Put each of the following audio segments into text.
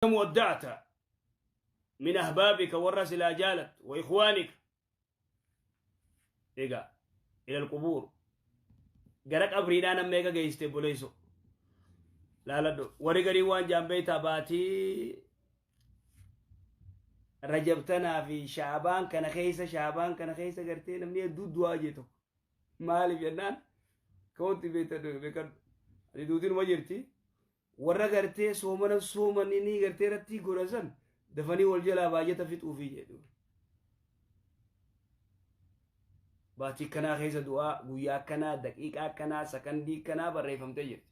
Kam wadda'ta min ahbaabika, warra silaa jaalattu, wa ikhwaanika, egaa ilal qubuur, gara qabriidhaa nama meeqa geessite? Obboleeyso, laaladhu. Warri garii waan jaan beeytaa, baatii Rajab tanaa fi Shaabaan kana keessa, Shaabaan kana keessa gartee namni hedduu du'aa jee tokko. Maaliif jennaan, ka'utti beekadhu, beekadhu, ati duutinuma jirti. Warra gartee soomana soomanini gartee irratti godhan san dafanii wal jalaa baajata fixuufi jedhu. Baatii kanaa keessa du'aa guyyaa akkanaa, daqiiqaa akkanaa, sakandii akkanaa barreeffamtee jirti.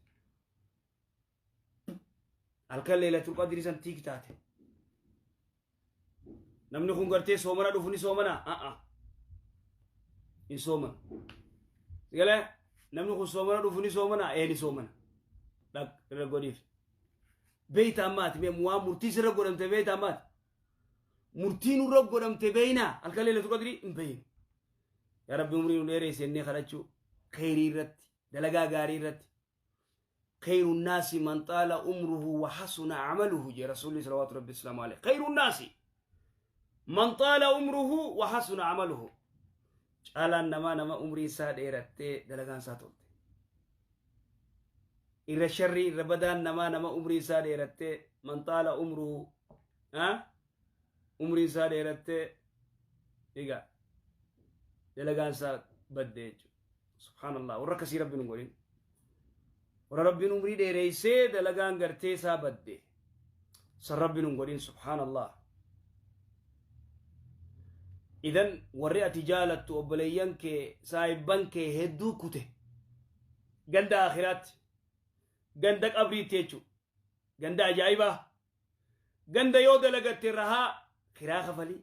Halkan Leelatul Qadrii san tiik taate. Namni kun gartee soomana dhufu ni soomana? A'a. Hin soomanu. Galee namni kun soomana dhufu ni soomana? Ee, ni soomana. Dhaq irra godhiif. Beeyta ammaati mee waan murtii sirra godhamte beeyta ammaati. Murtii nurra godhamte beeynaa halkan Leelatul Qadrii hin beeynu. Yaa Rabbi, umrii nu dheereessi jennee kadhachuu, kheyrii irratti, dalagaa gaarii irratti. Kheyru naasi man xaala umruhu wa hasuna amaluhu jee Rasuulli salawaatu rabbi islaamu alayhi. Kheyru naasi man xaala umruhu wa hasuna amaluhu. Caalaan namaa nama umrii isaa dheerattee dalagaan isaa tolte. Irra sharrii, irra badaan namaa nama umrii isaa dheerattee, man xaala umruhu, umrii isaa dheerattee egaa dalagaan isaa badde jechuudha. Subhaanallah, warra akkasii Rabbi nu godhin. Warra Rabbiin umrii dheereessee dalagaan gartee isaa badde san Rabbi nu godhin. Subhaanallah. Idan warri ati jaalattu, obboleeyyan kee, saahibban kee hedduu kute ganda akhiraatti, ganda qabriitti jechuudha. Ganda ajaa'ibaa, ganda yoo dalagatte rahaa, kiraa kafalii,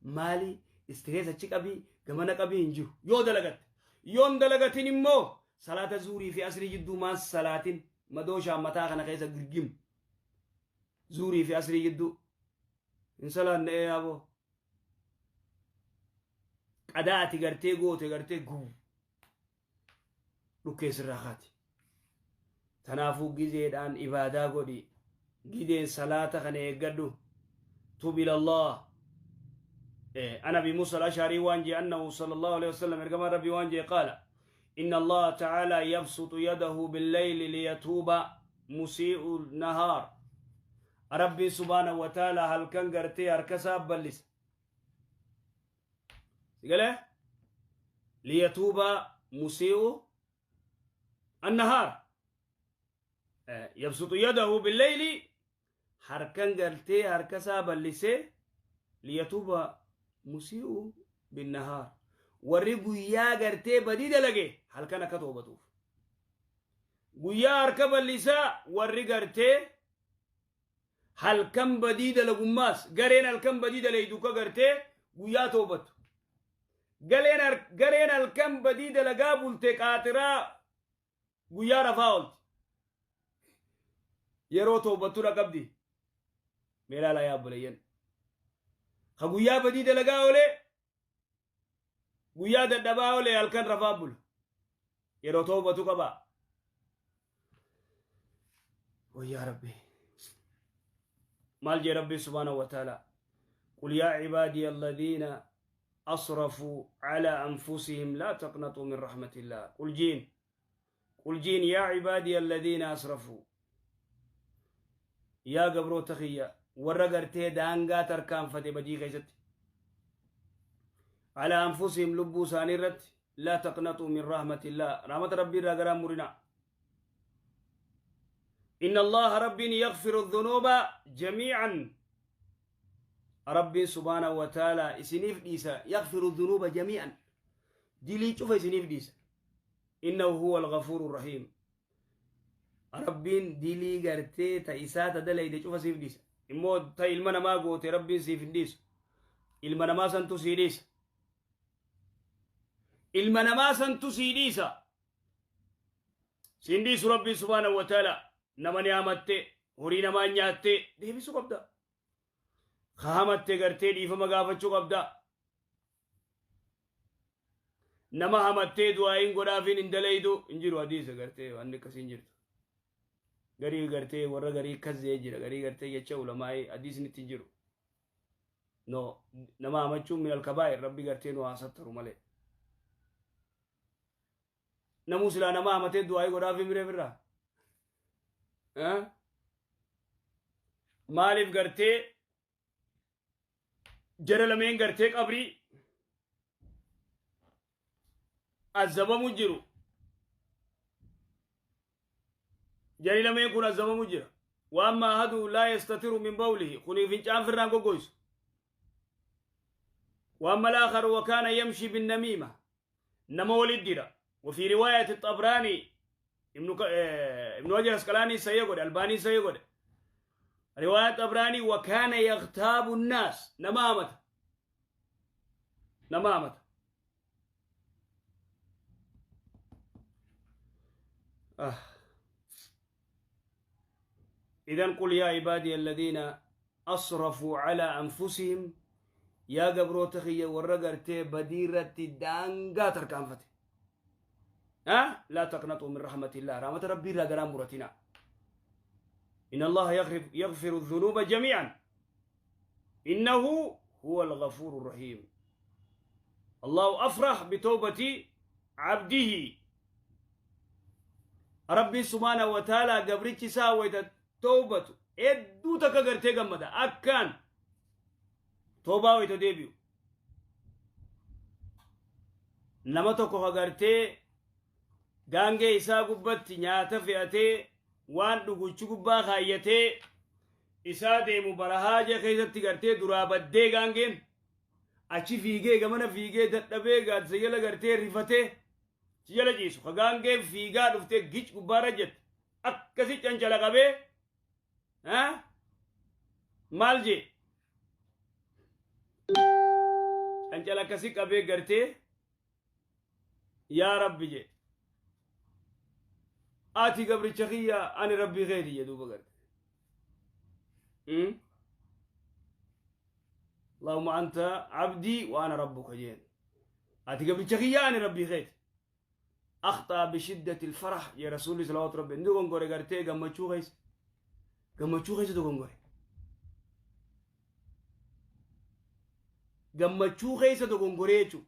maalii, stress achi qabii, gamana qabii hin jiru yoo dalagatte. Yoon dalagatin immoo salaata zuurii fi asrii jidduu maan salaatin, madooshaan mataa kana keessa girgim. Zuurii fi asrii jidduu hin salaanne. Ee yaaboo, qadaa ati gartee goote gartee guu dhukkee sirraa kaati. Tanaafuu gizeedhaan ibaadaa godhi, gideen salaata kana eeggadhu. Tub ilallah. An Abi Musa al-Ash'ari waan jee, annahu sallallahu alaihi wasallam, ergamaan Rabbii waan jee, qaala inna Allaha ta'ala yabsutu yadahu billayli liyatuuba musii'u nahaar. Rabbiin subhaanahu wa ta'ala halkan gartee harka isaa bal'isa. Sigalee liyatuuba musii'u annahaar, yabsutu yadahu billeyli, harkan galtee harka isaa bal'isee, liyatuuba musii'u binnahaar, warri guyyaa gartee badii dalage halkan akka toobatuuf guyyaa harka bal'isaa. Warri gartee halkan badii dalagummaas, gareen halkan badii dalaydu ka gartee guyyaa toobatu, gareen halkan badii dalagaa bulte qaaxiraa guyyaa rafaa oolti, yeroo toobattu qabdi. Mee ilaalaa yaa obboleeyyan, ka guyyaa badii dalagaa oolee, guyyaa dadhabaa oolee, halkan rafaa bula, yeroo toobatu qaba. Wayyaa Rabbi, maal jee Rabbi subhaanahu wa ta'ala? Qul yaa cibaadiya alladhiina asrafuu calaa anfusihim laa taqnaxuu min raxmatillah. Qul jiin, qul jiin, yaa cibaadiya alladhiina asrafuu, yaa gabroota kiyya warra gartee daangaa tarkaanfate badii keessatti, calaa anfusihim, lubbuu isaanii irratti, laa taqnaxuu min rahmatillah, rahmata Rabbii irraa garaa murinaa. Inna Allaha, Rabbiin, yaghfiru dhunuuba jamiican, Rabbiin subhaanahu wa ta'ala isiniif dhiisa. Yaghfiru dhunuuba jamii'an, dilii cufa isiniif dhiisa. Innahu huwa alghafuuru rahiim. Rabbiin dilii gartee ta isaa ta dalayde cufa siif dhiisa. Immoo ta ilma namaa goote Rabbiin siif hin dhiisu. Ilma namaa santu sii dhiisa, ilma namaa santu sii dhiisa, siin dhiisu Rabbiin subhaanahu wa ta'ala. Nama ni hamatte, horii namaa nyaatte, deebisuu qabda. Ka hamatte gartee dhiifama gaafachuu qabda. Nama hamattee du'aa'iin godhaafiin hin dalaydu hin jiru, hadiisa gartee waan akkasii hin jirtu. Garii gartee warra garii kazzee jira, garii gartee jecha ulamaa'ee hadiisni itti jiru. No, nama hamachuun min alkabaa'ir, Rabbi gartee nu haasattaru malee. Namuu silaa nama hamatee du'aa'ii godhaaf miree birraa. Maaliif gartee jara lameen gartee qabrii azabamu jiru? Jari lameen kun azabamu jira. Waan maahadu laa yastatiru min bawlihi, kuni fincaan firraan goggoysu. وأما الآخر وكان يمشي بالنميمة، نما ولد. وفي رواية الطبراني، ابن حجر العسقلاني سيقول، الباني سيقول رواية الطبراني، وكان يغتاب الناس، نمامة نمامة. آه. إذا قل يا عبادي الذين أسرفوا على أنفسهم، yaa gabroota kiyya warra gartee badiirratti daangaa tarkaanfate. لا تقنطوا من رحمة الله، رحمة ربي لا قرام مرتنا، إن الله يغفر الذنوب جميعا إنه هو الغفور الرحيم. الله أفرح بتوبة عبده. ربي سبحانه وتعالى قبرتي ساويت توبة إدو تكغرتي قمدا أكان توبة ويتديبيو. Nama tokko agartee gaangee isaa gubbatti nyaata fe'atee, waan dhuguchi gubbaa kaayyatee isaa deemu, barahaa keessatti gartee duraa baddee, gaangeen achi fiigee gamana fiigee dadhabee gaaddisa jala gartee rifatee si jala ciisu, ka gaangeen fiigaa dhuftee gic gubbaarra jette, akkasi cancala qabee maal jee, cancala akkasi qabee gartee, yaa Rabbi jee, ati gabricha kiyya, ani Rabbii keeti jee. Duuba garte, اللهم أنت عبدي وأنا ربك جين، أتي قبل kiyya، أنا ربي خيت. أخطأ بشدة الفرح يا رسول صلى الله عليه وسلم. dogongore gartee gammachuu keessa, gammachuu keessa dogongore, gammachuu keessa dogongore jechuudha.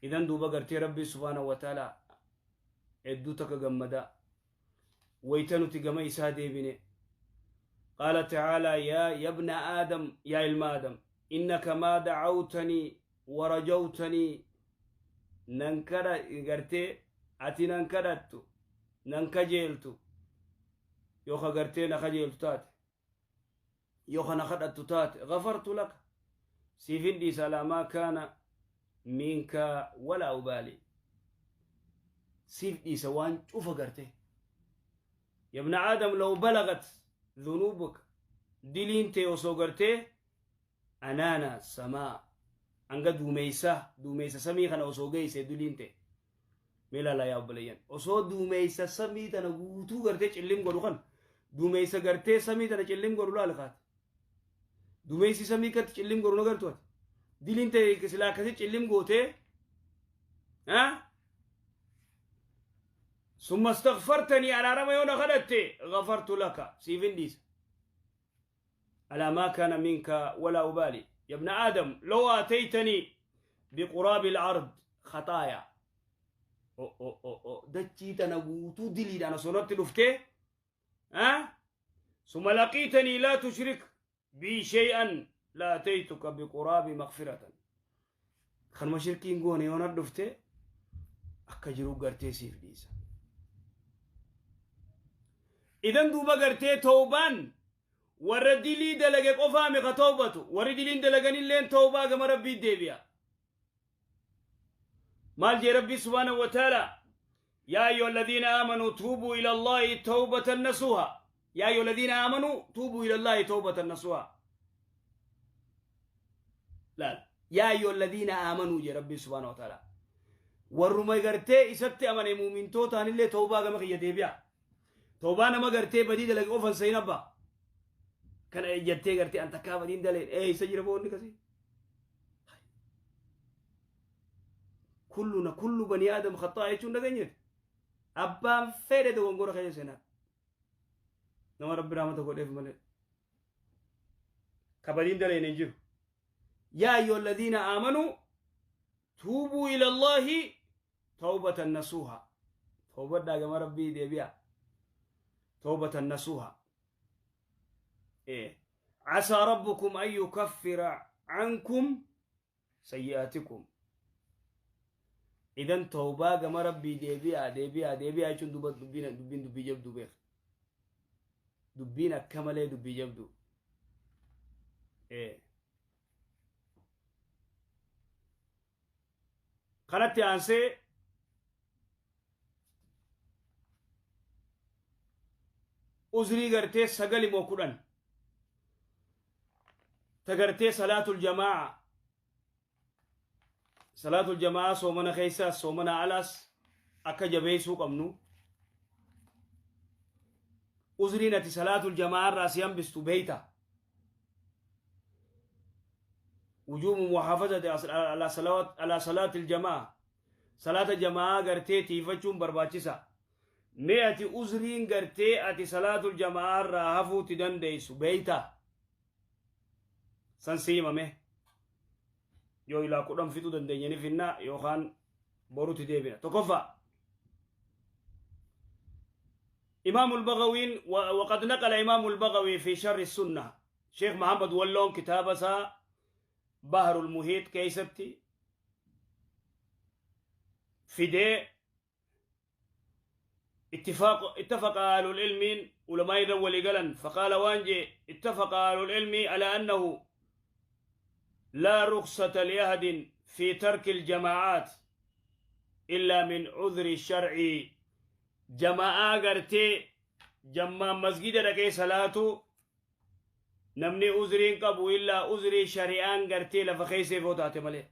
Idan duuba gartee Rabbi subhaanahu wa ta'ala hedduu takka gammadaa wayita nuti gama isaa deebine. قال تعالى: يا ابن آدم، يا ilma آدم، إنك ما دعوتني ورجوتني، nan kadha gartee ati nan kadhattu, nan kajeeltu, yoo ka gartee na kajeeltu taate, yoo ka na kadhattu taate، غفرت لك، siifin dhiisa، على ما كان منك ولا أبالي، siif dhiisa waan cufa gartee. يا ابن آدم، لو بلغت ذنوبك، diliin tee osoo gartee عنان السماء، hanga duumeysa duumeysa samii kana osoo geeyse diliin tee, meelala yaa obboleeyyan, osoo duumeysa samii tana guutuu gartee cillim godhu kan duumeysa gartee samii tana cillim godhu laala kaate, duumeysi samii katti cillim godhu nagartu, ati diliin tee silaa akkasi cillim gootee, ثم استغفرتني، araarama yoo na kadhatte، غفرت لك، siifin dhiisa على ما كان منك ولا أبالي. يا ابن آدم، لو آتيتني بقراب الأرض خطايا، أو أو أو أو dachii tana guutuu diliidhaan osoo natti dhuftee، أه؟ ثم لقيتني لا تشرك بي شيئا، لأتيتك بقراب مغفرة. Kanuma shirkiin goone yoo natti dhuftee, akka jiru gartee siif dhiisa. Idan duuba gartee toobaan warra dilii dalage qofaa meqa toobatu, warri diliin dalaganilleen toobaa gama Rabbii deebi'a. Maal jee Rabbii subhaanahu wa ta'ala? يا أيها الذين آمنوا توبوا إلى الله توبة نصوحا، يا أيها الذين آمنوا توبوا إلى الله توبة نصوحا. لا، يا أيها الذين آمنوا jee Rabbii subhaanahu wa ta'ala, warruma gartee isatti amane, muumintootaan illee toobaa gama kiyya deebi'a. Toobaa nama gartee badii dalage qofan sayin abbaa kana jettee gartee an takkaa badiin daleen ee isa jira boonni kasi. كلنا، كل بني آدم خطاء jechuun dhageenyeeti. Abbaan fedhe dogongora keessa seenaa. Nama Rabbi rahmata godheef malee. Kabadiin daleen hin jiru. Yaa ayyuha alladhiina aamanuu tuubuu ila Allaahi tawbatan nasuuha. Tawbadhaa gama Rabbii deebi'a. Tawbatan nasuuha. Casaa rabbukum an yukaffira cankum sayyi'aatikum. Idan tawbaa gama Rabbii deebi'a, deebi'a, deebi'a jechuun duba dubbiin dubbiin dubbii jabduu beeka. Dubbiin akka malee dubbii jabduu. Kanatti aansee uzrii gartee 9 moo 10 ta gartee salaatul jamaa'a, salaatul jamaa'a soomana keessaas soomana alaas akka jabeessuu qabnu. Uzriin ati salaatul jamaa'a irraa si hambistu beeyta. Wujuubu muhaafazati ala salawat ala salaatil jamaa'a, salaata jamaa'a gartee tiifachuun barbaachisa. Mee ati uzriin gartee ati salaatul jamaa'a irraa hafuutti dandeessu beeyta? San si himame yoo ilaa 10 fixuu dandeenya ni finna, yookaan borutti deebina. Tokkoffaa, إمام البغوي، وقد نقل إمام البغوي في شرح السنة، شيخ محمد ولون كتابة بحر المحيط keessatti fide اتفاق اتفق أهل العلم، علماء ولي، فقال waan jedhe: اتفق أهل العلم على أنه لا رخصة لأحد في ترك الجماعات إلا من عذر شرعي. جماعة gartee jammaa masgida dhaqee salaatu namni uzriin qabu illaa uzrii shari'aan gartee lafa keessee taate malee.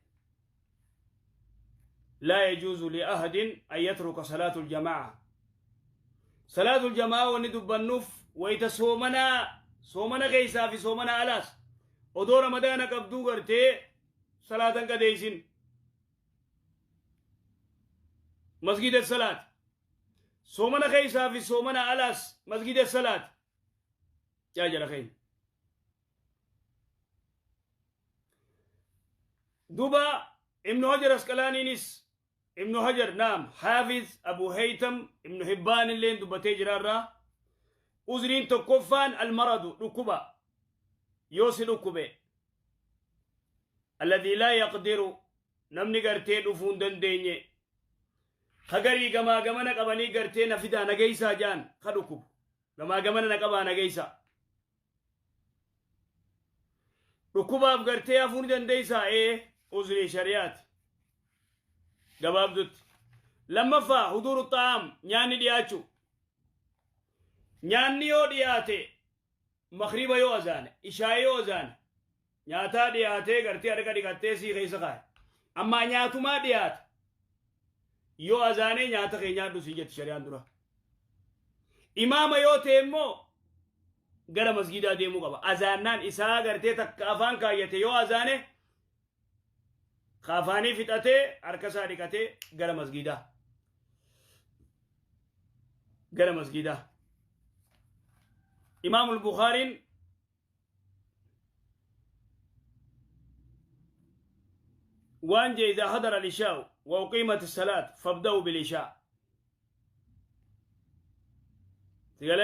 لا يجوز لأحد أن يترك صلاة الجماعة. صلاة الجماعة وندبنوف ويتا soomana soomana keessaa fi soomana alaas odoo Ramadaana qabduu gartee salaatan qadeeysin masgida salaat, soomana keessaa fi soomana alaas masgida salaat yaa jala keenya. Duba Ibnu Hajar Asqalaaniinis, Ibnu Hajar, naam, Haafiz Abu Haytam Ibnu Hibbaan illeen dubbatee jiraarraa. Uzriin tokkoffaan المرض, dhukkuba. Yoo si dhukkube, الذي لا يقدر, namni gartee dhufuu hin dandeenye, hagarii gamaa gamana qabanii gartee na fidaa nageeysaa jaan, ka dhukkubu gamaa gamana na qabaa nageeysaa, dhukkubaaf gartee hafuu ni dandeeysaa. Ee, uzrii shari'aati gabaabdutti. Lammaffaa, حضور الطعام, nyaanni dhiyaachuu. Nyaanni yoo dhiyaate, makriba yoo azaane, ishaa yoo azaane, nyaataa dhiyaatee gartee harka dhiqattee sii keessa kaa'e, ammaa nyaatumaa dhiyaate yoo azaanee, nyaata kee nyaadhu siin jetti shari'aan dura. Imaama yoo ta'e immoo gara masgiidaa deemuu qaba. Azaannaan isaa gartee takka afaan kaayyate yoo azaane, kaafaanii fixatee harka isaa dhiqatee gara masgiidaa, gara masgiidaa. Imaamul Bukhaariin waan jee: إذا حضر العشاء وأقيمت الصلاة فابدأوا بالعشاء. تقول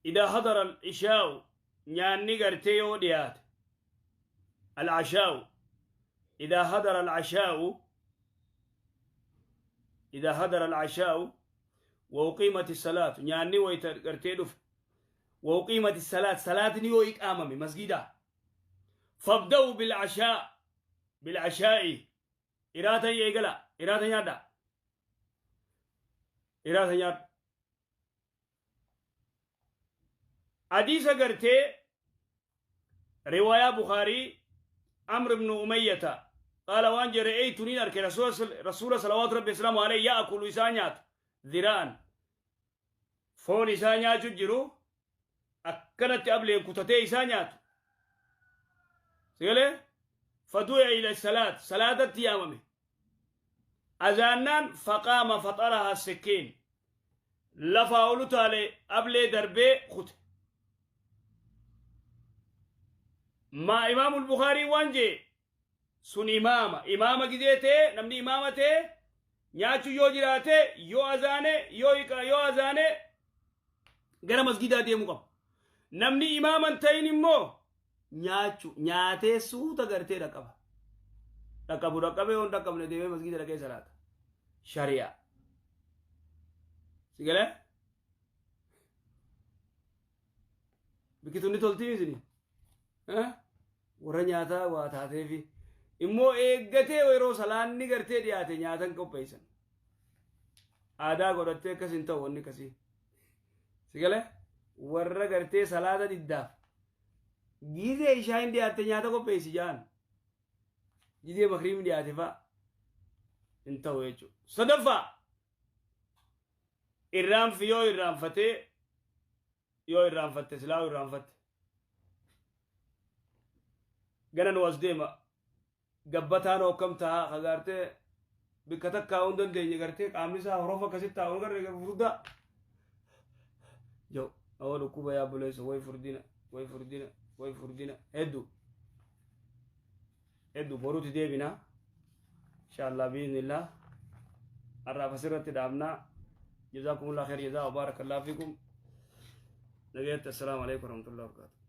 إذا حضر العشاء, nyaanni gartee yoo dhiyaate, العشاء، إذا حضر العشاء، إذا حضر العشاء وأقيمت الصلاة, nyaanni wayta gartee dhufe, وأقيمت الصلاة, salaatni yoo iqaamame masgida, فابدأوا بالعشاء، بالعشاء, iraata eegala, iraata nyaadha, iraata nyaadha. Hadiisa gartee riwaayaa Bukaarii, Amr ibnu Umayyata قال waan jedhe: رأيت, nin arke, rasuula صلوات ربي وسلامه عليه يأكل, isaa nyaatu, ذراعا, foon isaa nyaachu jiru, akkanatti ableen kutatee isaa nyaatu sigalee. فدعي إلى الصلاة, salaatatti yaamame. Azaannaan faqaama faxaraha sikkiin lafaa ol utaale ablee darbee kute. Maa Imaamul Bukaarii waan jee sun imaama imaama gizee ta'e namni imaama ta'e nyaachuu yoo jiraate yoo azaane yoo yoo azaane gara masgidaa deemuu qaba. Namni imaama hin ta'in immoo nyaachu nyaatee suuta gartee dhaqqaba. Dhaqqabu dhaqqabee yoo hin dhaqqabne deemee masgida dhaqee salaata. Shari'aa. Si galee? Bikki ni toltii isinii? Warra nyaataa waa taateefi. Immoo eeggatee yeroo salaanni gartee dhiyaate nyaatan qopheessan. Aadaa godhattee akkas hin ta'u wanni akkasii. Si galee? Warra gartee salaata diddaaf. Gizee ishaayin dhiyaatte nyaata qopheessi jaan. Gizee makriibni dhiyaate fa'a hin ta'u jechuudha. Sadaffaa irraanfi yoo irraanfatee yoo irraanfatte silaa irraanfatte. Gana nu as deema gabbataan hokkam ta'a ka gartee bikka takka hin dandeenye gartee qaamni isaa horofa akkasitti taa'u garee furdaa. Yoo awwa dhukkuba yaa buleessa way furdina way furdina way furdina hedduu hedduu boruuti deebina inshallah biiznillah har'aaf asirratti dhaabnaa. Jazakumullah khair jazaa wa barakallahu fikum. Nagaatti, assalaamu alaikum warahmatullahi wabarakatuh.